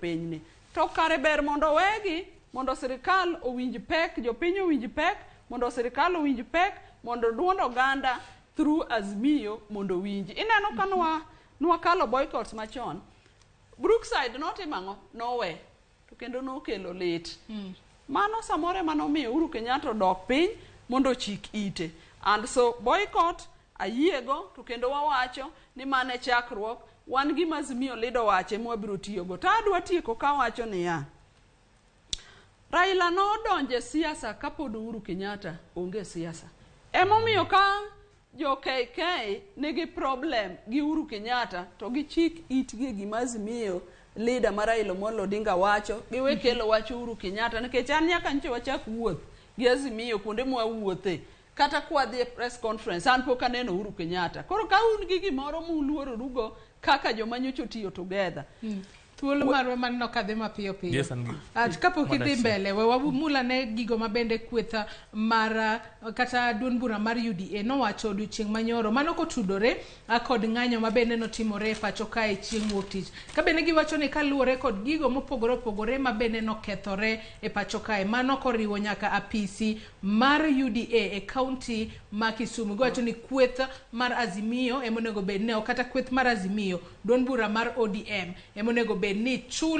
jopinyni. To kare ber mondo owegi mondo sirikal owinj pek, jopiny owinj pek, mondo sirikal owinj pek, mondo duond oganda through Azimio mondo owinji. Ineno ka nwa nwakalo boycotts machon, Brookside notimo ang'o? Nowe. To kendo nokelo lit. Mano samoro ema nomiyo Uhuru Kenyatta odok piny mondo ochik ite. And so boycott ayiego to kendo wawacho ni mano e chakruok, wan gima Azimio leader owacho ema wabiro tiyogo. To adwa tieko kawacho niya, Raila nodonjo e siasa kapod Uhuru Kenyatta onge e siasa. Emomiyo ka jo KK nigi problem gi Uhuru Kenyatta to gichik itgi e gima Azimio leader ma Raila Amolo Odinga wacho, giwe kelo wach Uhuru Kenyatta nikech an nyaka nyocha wachak wuoth gi Azimio kuonde mwawuothe kata kwadhi e press conference an pok aneno Uhuru Kenyatta. Koro ka un gi gimoro muluororugo kaka joma nyocha otiyo together, Thuolo marwa maneno kadhi mapiyo piyo. Yes, an gi- Kapok Mondo idhi achiel. mbele, we wamul ane gigo mabende kweth mar kata duond bura mar UDA nowacho odiochieng' manyoro mano kotudore kod ng'anyo mabende notimore e pacho kae chieng' wuok tich. Ka bende giwacho ni kaluwore kod gigo mopogore opogore mabende nokethore e pacho kae mano koriwo nyaka apisi mar UDA e kaunti ma Kisumu. Giwacho ni kweth mar Azimio ema onego bed ni kata kweth mar Azimio duond bura mar ODM ema onego bed ni chulo